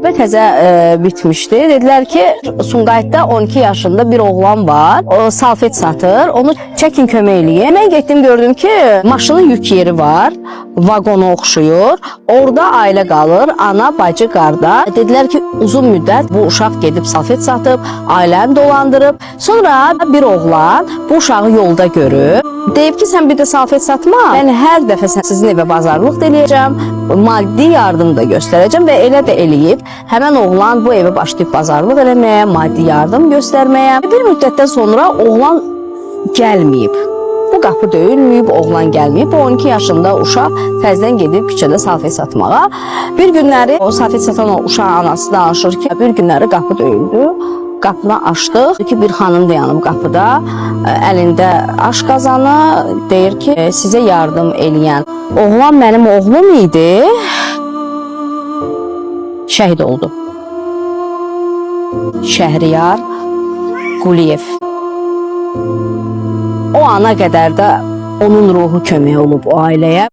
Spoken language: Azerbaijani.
Və təzə bitmişdi. Dedilər ki, Sumqayıtda 12 yaşında bir oğlan var. O salfet satır. Onu çəkin, kömək eləyin. Mən getdim, gördüm ki, maşının yük yeri var. Vaqona oxşuyur. Orada ailə qalır. Ana, bacı, qardaş. Dedilər ki, uzun müddət bu uşaq gedib salfet satıb, ailəni dolandırıb. Sonra bir oğlan bu uşağı yolda görüb. Deyib ki, sən bir də salfet satma. Mən hər dəfə sizin evə bazarlıq da eləyəcəm, maddi yardım da göstərəcəm və elə də eləyib. Həmən oğlan bu evə başlayıb bazarlıq eləməyə, maddi yardım göstərməyə. Bir müddətdən sonra oğlan gəlməyib. Bu qapı döyülməyib, oğlan gəlməyib. Bu 12 yaşında uşaq fəzdən gedib küçədə salfet satmağa. Bir günləri o salfet satan o uşağın anası danışır ki, bir günləri qapı döyüldü. Qapını açdıq ki, bir xanım dayanıb qapıda, əlində aş qazanı, deyir ki, sizə yardım eləyən oğlan mənim oğlum idi. Şəhid oldu. Şəhriyar Quliyev. O ana qədər də onun ruhu kömək olub o ailəyə.